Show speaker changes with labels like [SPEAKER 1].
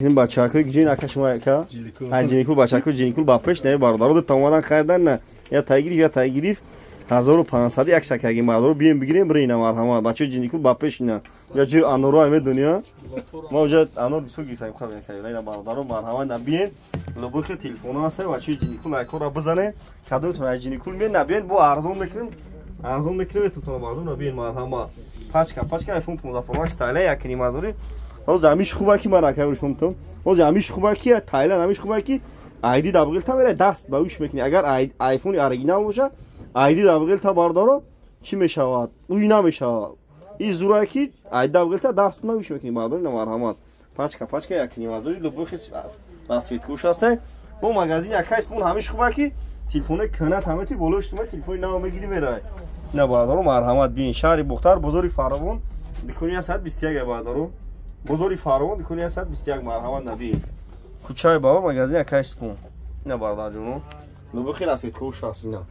[SPEAKER 1] Ин бачаҳакои ҷин ака шумо ака? Ҷиникул, бачаҳакои ҷиникул ба пеш не бародаро ду омадан харидан на. Я тайгириф, я тайгириф. 1500 як сакаги бародаро бием бигирем бирина марҳамат. Бачаҳои ҷиникул ба пеш ина. Я ҷои аноро ай медони, а? Ма уҷа анор бисёр гирифтаем хаб яка. Ина бародаро марҳамат на биен. Любой хел телефоно ҳаста, бачаҳои ҷиникул айкора бизане. Кадомтон ай ҷиникул меен набиен бо арзон мекунем. Арзон мекунем метон мардум набиен марҳамат. Пачка, пачка iPhone 15 Pro Max Тайланд як ним ҳазори. Ҳозир ҳамиш хуба ки ман акаври шумтам. Ҳозир ҳамиш хуба ки Тайланд ҳамиш хуба ки ID дабғилта мерай даст ба уш мекунӣ. Агар iPhone оригинал боша, ID дабғилта бардоро чӣ мешавад? Уй намешавад. И зурае ки ID дабғилта даст на уш мекунӣ бардори на марҳамат. Пачка, пачка як ним ҳазори любой хел расцветка ш ҳастай. Бо магазин якайстмон ҳамиш хуба ки телефони кӯнат ҳама ти болош тума телефони нав мегирӣ мерай. На бародаро марҳамат биин шаҳри Бухтар бозори Фаровон дикони 121 бародаро. Бозори Фаровон дикони 121 марҳамат набиин. Кӯчаи Баҳор магазин якайстмон. На бародарҷоно. Любой хел расцветка ш ҳаст ина.